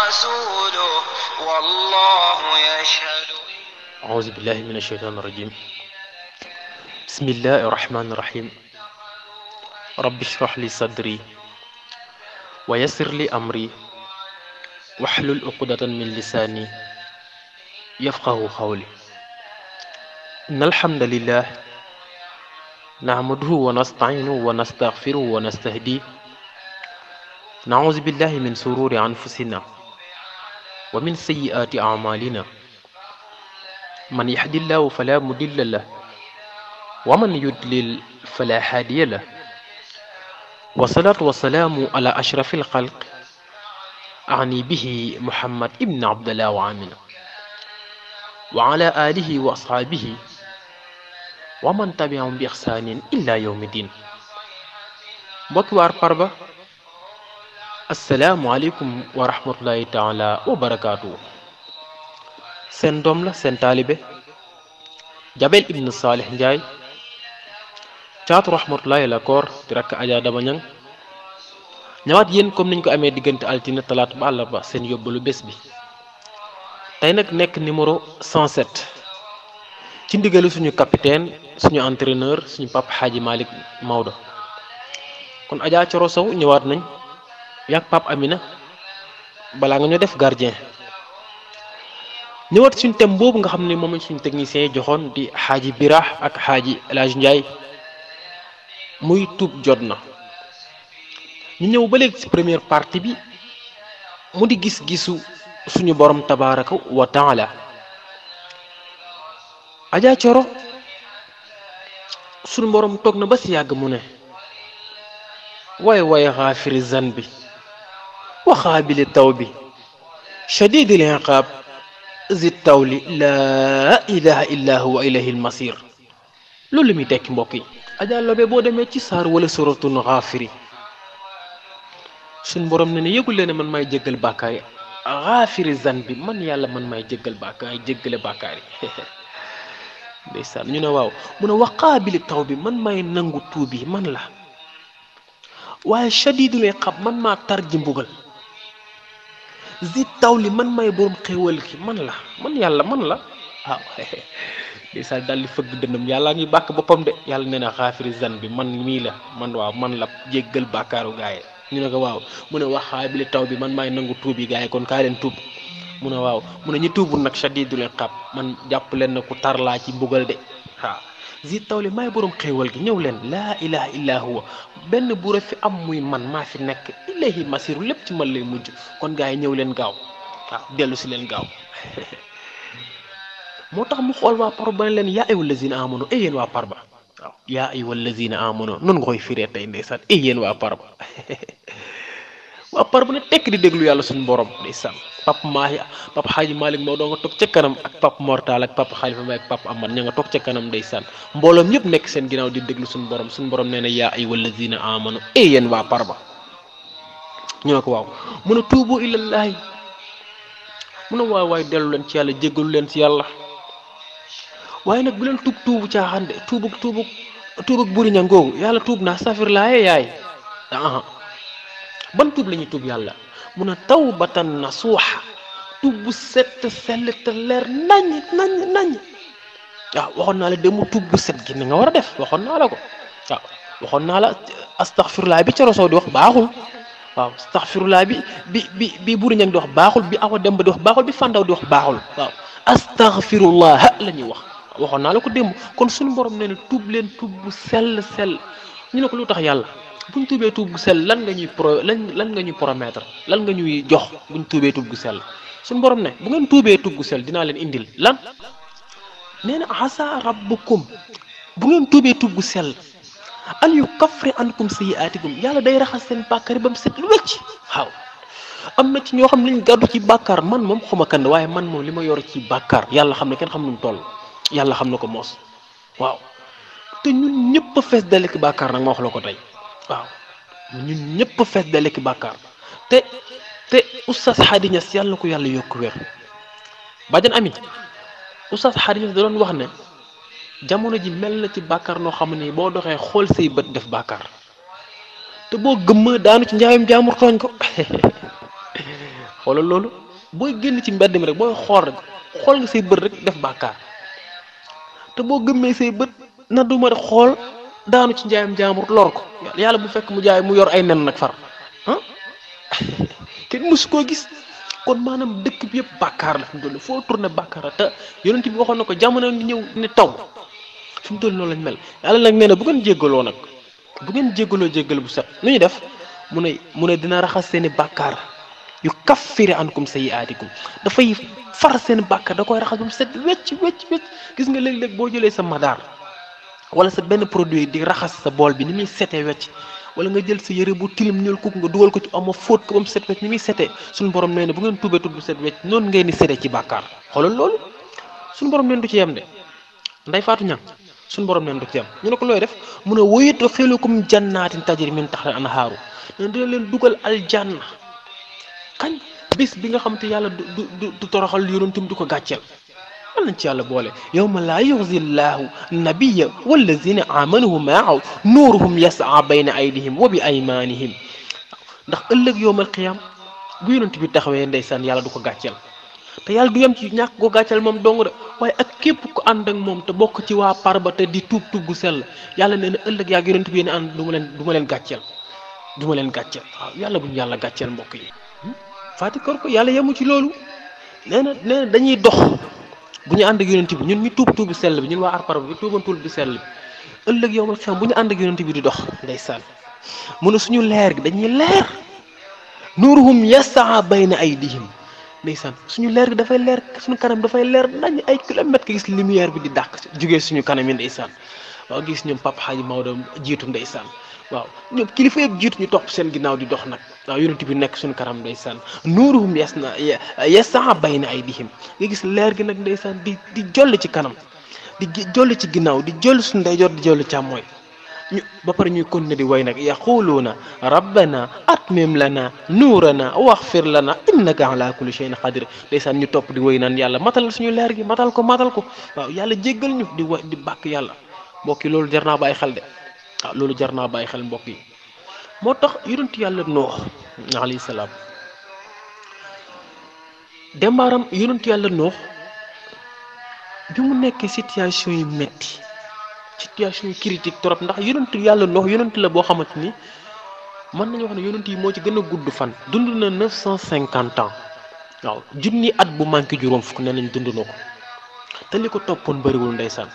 ورسوله والله يشهد. أعوذ بالله من الشيطان الرجيم. بسم الله الرحمن الرحيم. رب اشرح لي صدري ويسر لي أمري واحلل عقدة من لساني يفقه قولي. إن الحمد لله نحمده ونستعينه ونستغفره ونستهديه. نعوذ بالله من شرور أنفسنا ومن سيئات أعمالنا. من يهد الله فلا مضل له ومن يضلل فلا هادي له. والصلاة والسلام على أشرف الخلق أعني به محمد ابن عبد الله وآمنة وعلى آله وأصحابه ومن تبعهم بإحسان إلى يوم الدين. mbokki waar Parba asalaamualeykum wa rahmatullahi taala wa barakaatu. seen doom la seen taalibe Jabel ibn Salih Ndiaye caatu rahmatullahi la koor di rakk Adja Daba Ñang ñëwaat yéen comme niñ ko amee diggante altine talaata ba àllarba seen yóbbalu bés bi. tey nag nekk numéro 107 ci ndigalu suñu capitaine suñu entraîneur suñu papa Xaaji Malick Maodo. kon Adja Coro Sow ñëwaat nañ yàgg Pape Amina balaa nga ñu def gardien ñëwaat suñu thème boobu nga xam ne moom lañ suñu technicien yi joxoon di Xaaji Birah ak Xaaji El Hadj Ndiaye muy tuub jot na. ñu ñëw ba léegi ci première partie bi mu di gis-gisu suñu borom tabaraka wa taala. Adja Coro suñu borom toog na ba si yàgg mu ne way xaafiri zanbi wa xaabili tawbi shadidil iqaab zi tawli laa ilaha illa huwa ilayhi almasir. loolu muy tekki mbokk yi Adja Lobe boo demee ci saar wala suratul xaafiri suñ borom ne ne yëgul leen ne man may jéggal bàkkaar yi xaafiri zanbi man yàlla man may jéggal bàkkaar yi jéggale bàkkaar yi ndeysaan ñu ne waaw mu ne wa qaabili tawbi man may nangu tuubi man la waaye shadidul iqaab man maa tar ji mbugal zi tawli man may borom xéewal ki man la man yàlla man la waaw ndeysaan daal di fëgg dënnam yàlla ngi bàkk boppam de yàlla nee na xaafiri zan bi man mii la man waaw man la jéggal bàkkaaru gaaye ñu ne ko waaw mu ne waxaa bi li taw bi man maay nangu tuub yi gaaye kon kaa leen tuub mu ne waaw mu ne ñu tuubul nag shadidul iqaab man jàpp leen na ku tar laa ci mbugal de waaw zi tawli maay borom xéewal gi ñëw leen laa ilaha illa huwa benn buur a fi am muy man maa fi nekk ilayhi masiru lépp ci man lay mujj kon gaa yi ñëw leen gaaw waaw dellu si leen gaaw moo tax mu xool waa Parba ne leen yaa ayyuhal lazina amanu ay yéen waa Parba waaw yaa ayyuhal lazina amanu noonu nga koy firee tey ndeysaan ay yéen waa Parba waa Parba ne tekk di déglu yàlla suñu borom ndeysaan papa Xaaji Malick Maodo nga toog ca kanam ak papa Mortal ak papa Xalifa Mbaye ak papa Amad ña nga toog ca kanam ndeysaan mbooloom ñëpp nekk seen ginnaaw di déglu suñu borom nee na yaa ayyuhal lazina amanu ay yéen waa Parba ñu ne ko waaw mu ne tuubu ilallahi mu ne waay dellu leen ci yàlla jéggalu leen ci yàlla waaye nag bu leen tuubu caaxaan de tuubug buri ña ngoogu yàlla tuub naa safirlaa yaay ban tuub la ñuy tuub yàlla mu ne tawbatan nasuuxa tuub bu set sell te leer nañ waaw waxoon naa la démb tuub bu set gi ni nga war a def waxoon naa la ko waaw waxoon naa la astaxfirullah bi Coro Sow di wax baaxul waaw astaxfirullah bi buri ña di wax baaxul bi Awa Demba di wax baaxul bi Fandaw di wax baaxul waaw astaxfirullah la ñuy wax waxoon naa la ko démb kon suñu borom nee na tuub leen tuub bu sell ñu ne ko lu tax yàlla buñ tuubee tuub bu sell lan nga ñuy promettre lan nga ñuy jox buñ tuubee tuub bu sell suñu borom ne bu ngeen tuubee tuub bu sell dinaa leen indil lan nee na asa rabbukum bu ngeen tuubee tuub bu sell an yukaffira ankum sayyi'atikum yàlla day raxas seen bàkkaar ba mu set lu wecc waaw am na ci ñoo xam ne liñ gàddu ci bàkkaar man moom xuma kan waaye man moom li ma yor ci bàkkaar yàlla xam ne kenn xam nu mu toll yàlla xam na ko moos waaw te ñun ñëpp a fees dale ki bàkkaar nag ma wax la ko tey waaw ñun ñëpp a fees dale ki bàkkaar te oustaz Hady Niass yàlla na ko yàlla yokk wér bàjjan ami oustaz Hady Niass da doon wax ne jamono ji mel na ci bàkkaar noo xam ne boo doxee xool say bët def bàkkaar te boo gëmma daanu ci njaayam jaamur tooñ ko xoolal loolu booy génn ci mbedd mi rek booy xool rek xool nga say bët rek def bàkkaar te boo gëmmee say bët na du ma xool daanu ci njaayam jaambur lor ko yàlla bu fekk mu jaay mu yor ay nen nag far ah kenn mësu koo gis kon maanaam dëkk bi yëpp bàkkaar la fi mu toll foo tourné bàkkaar la te yonent bi waxoon na ko jamono ngi ñëw ne taw fi mu toll noonu lañ mel yàlla nag nee na bu ngeen jéggaloo nag bu ngeen jéggaloo jéggal bu set nu ñu def mu ne dina raxas seeni bàkkaar yu kaffiri ankum sayyi'aatikum dafay far seen bàkkaar da koy raxas ba mu set wecc gis nga léeg-léeg boo jëlee sa madaar wala sa benn produit di raxas sa bool bi ni muy setee wecc wala nga jël sa yëre bu tilim ñuul kuk nga dugal ko ci ama fóot ko ba mu set wecc ni muy setee suñu borom nee na bu ngeen tuubee tuub bu set wecc noonu ngeen di setee ci bàkkaar xoolal loolu suñu borom neen du ci yem de nday faatu ñang suñu borom neen du ci yem ñu ne ko looy def mu ne wa yudxilukum jannaatin tajri min tahtiha al-anhaaru ne dina leen dugal aljanna kañ bis bi nga xam te yàlla du toroxal yonentum du ko gàcceel man nañ ci yàlla boole yawma laa yuxzi llaahu nabiyya wallazina amanu maahu nuuruhum yasaa bayna aydihim wa bi aymanihim ndax ëllëg yawmal qiyaam bu yonent bi taxawee ndeysaan yàlla du ko gàcceel te yàlla du yem ci ñàkk ko gàcceel moom dong de waaye ak képp ku ànd ak moom te bokk ci waa parba te di tuub gu sell yàlla nee na ëllëg yaa yonent bi yéen ànd du ma leen gàcceel waaw yàlla buñu yàlla gàcceel mbokk yi faati kor ko yàlla yemu ci loolu nee na dañuy dox bu ñu ànd ak yonent bi ñun ñu tuub bu sell bi ñun waa arpar bi tuuban tuub bu sell bi ëllëg yow ma xam bu ñu ànd ak yonent bi di dox ndeysaan mu ne suñu leer gi dañuy leer nuuruhum yasaa bayna aydihim ndeysaan suñu leer gi dafay leer suñu kanam dafay leer nañ ay kilomètres ki gis lumière bi di dàq jógee suñu kanam yi ndeysaan waaw gis ñoom Papa Hadji Maodo jiitu ndeysaan waaw ñoom kilifa yëpp jiitu ñu topp seen ginnaaw di dox nag waaw yonent bi nekk suñu kanam ndeysaan nuuruhum yasaa bayna aydihim nga gis leer gi nag ndeysaan di jolli ci kanam di jolli ci ginnaaw di jolli suñu ndeyjoor di jolli càmmooy ñu ba pare ñuy continuer di way nag yaquluuna rabbana atmim lana nuurana waxfir lana innaka ala kulli shay'in qadir ndeysaan ñu topp di way naan yàlla matal suñu leer gi matal ko waaw yàlla jéggal ñu di bàkk yàlla mbokk yi loolu jar naa bàyyi xel de waaw loolu jar naa bàyyi xel mbokk yi moo tax yonent yàlla Nuux alayhi salaam dembaaram yonent yàlla Nuux bi mu nekkee situation yi metti situation yi critique trop ndax yonent yàlla Nuux yonent la boo xamante ni mën nañu wax ne yonent yi moo ci gën a gudd fan dund na 950 ans waaw junni at bu manqué juróom fukk nee nañ dund na ko te li ko toppoon bëriwul ndeysaan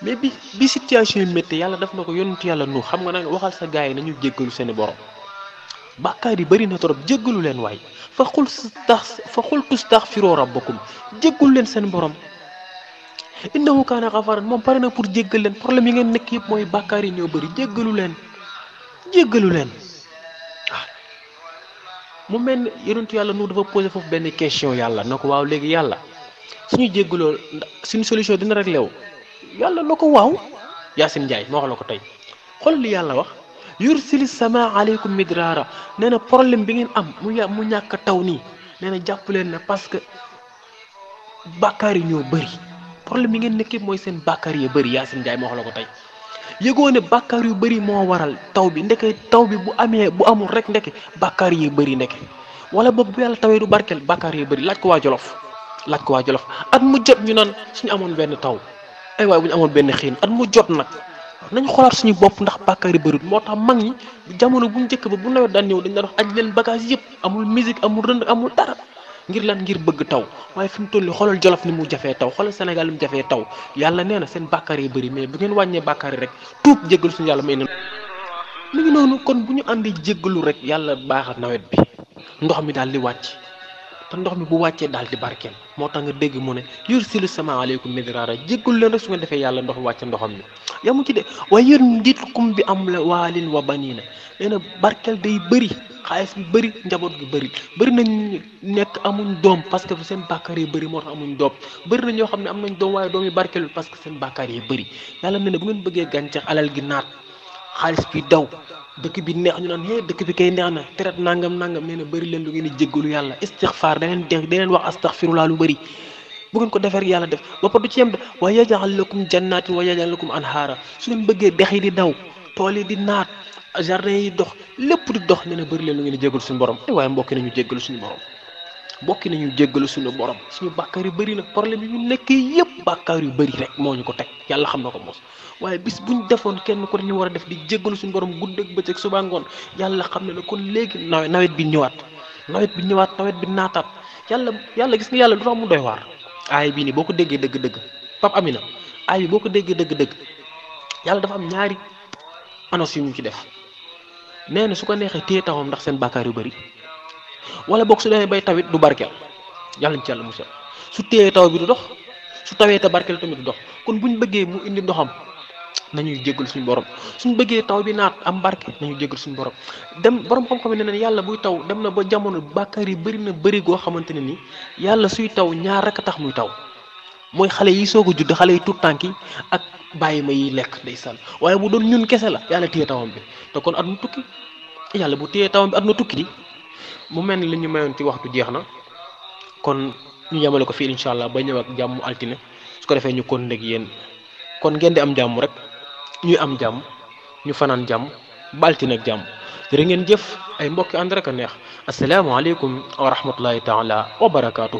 mais bi situation yi métti yàlla def na ko yonent yàlla Nuux xam nga nag waxal sa gars yi nañu jéggalu seeni borom bàkkaar yi bëri na trop jéggalu leen waay fa xul tustaxfiru rabbakum jéggalu leen seen borom innahu kaana xafaran moom pare na pour jéggal leen problème yi ngeen nekk yëpp mooy bàkkaar yi ñoo bëri jéggalu leen waaw mu mel ni yonent yàlla Nuux dafa posé foofu benn question yàlla na ko waaw léegi yàlla suñu jéggaloo suñu solution dina réglé wu yàlla na ko waaw Yacine Ndiaye ma wax la ko tey xool li yàlla wax yursili sama aleykum midraara nee na problème bi ngeen am mu ñàkk taw nii nee na jàpp leen ne parce que bàkkaar yi ñoo bëri problème yi ngeen nekk mooy seen bàkkaar yi bëri Yacine Ndiaye ma wax la ko tey yëgoo ne bàkkaar yu bëri moo waral taw bi ndeke taw bi bu amul rek ndeke bàkkaar yi bëri ndeke wala boog bu yàlla tawee du barkeel bàkkaar yi bëri laaj ko waa Jolof at mu jot ñu naan suñu amoon benn taw ay waaye bu ñu amoon benn xiin at mu jot nag nañ xoolaat suñu bopp ndax bàkkaar yi bëriwul moo tax mag ñi jamono bu njëkk ba bu nawet daan ñëw dañ daan wax aj leen bagage yëpp amul musique amul rënd amul dara ngir bëgg taw waaye fi mu toll nii xoolal Jolof ni mu jafee taw xoolal Sénégal ni mu jafee taw yàlla nee na seen bàkkaar yi bëri mais bu ngeen wàññee bàkkaar yi rek tuub jéggalu suñu yàlla may na mi ngi noonu kon bu ñu àndee jéggalu rek yàlla baaxal nawet bi ndox mi daal di wàcc te ndox mi bu wàccee daal di barkeel moo tax nga dégg mu ne yursilu sama aleykum midraara jéggalu leen rek su nga defee yàlla ndox wàcce ndoxam mi yamu ci de waaye yumdidkum bi amwaalin wa baniina nee na barkeel day bëri xaalis bi bëri njaboot gi bëri nañ nekk amuñ doom parce que seen bàkkaar yi bëri moo tax amuñ doom bëri na ñoo xam ne am nañ doom waaye doom yi barkeelul parce que seen bàkkaar yi bëri yàlla nee na bu ngeen bëggee gàncax alal gi naat xaalis bi daw dëkk bi neex ñu naan dëkk bi kay neex na traite nangam nee na bëri leen lu ngeen di jéggalu yàlla istixfaar da leen wax astaxfirullah lu bëri bu ngeen ko defee yàlla def ba pare du ci yem de wa yaj'al lakum jannatin wa yaj'al lakum anhaara su ngeen bëggee dex yi di daw tool yi di naat jardin yi dox lépp di dox nee na bëri leen lu ngeen di jéggalu suñu borom waaye mbokki nañu jéggalu suñu borom mbokki nañu jéggalu suñu borom suñu bàkkaar yu bëri nag problème yi ñu nekkee yëpp bàkkaar yu bëri rek moo ñu ko teg yàlla xam na ko mos waaye bis buñ defoon kenn ku ne ñu war a def di jéggalu suñu borom guddeeg bëccëg suba ngoon yàlla xam ne kon léegi nawet bi ñëwaat nawet bi naataat yàlla gis nga yàlla du tax mu doy waar aay bii nii boo ko déggee dëgg-dëgg Pape Amina aay bi boo ko déggee dëgg-dëgg yàlla dafa am ñaari annonce yu ñu ci def nee na su ko neexee téye tawam ndax seen bàkkaar yu bëri wala boog su demee bay tawit du barkeel yàlla ñu ci yàlla musal su téyee taw bi du dox su tawee te barkeel tamit du dox kon buñ bëggee mu indi ndoxam nañuy jéggal suñu borom suñ bëggee taw bi naat am barke nañu jéggal suñu borom dem borom xam-xam ne ne yàlla buy taw dem na ba jamono bàkkaar yi bëri na bëri goo xamante ne ni yàlla suy taw ñaar rek a tax muy taw mooy xale yi soog a judd xale yi tuut tànk yi ak bàyyi ma yiy lekk ndeysaan waaye bu doon ñun kese la yàlla téye tawam bi te kon at mu tukki yàlla bu téye tawam bi at na tukki di mu mel ni li ñu mayoon ci waxtu jeex na kon ñu yemale ko fii incha allah ba ñëw ak jàmm altine su ko defee ñu kon ndeg yéen kon ngeen di am jàmm rek ñuy am jàmm ñu fanaan jàmm ba altine ak jàmm jërë ngeen jëf ay mbokki ànd rek a neex asalaamaaleykum wa rahmatullahi taala wa barakaatu.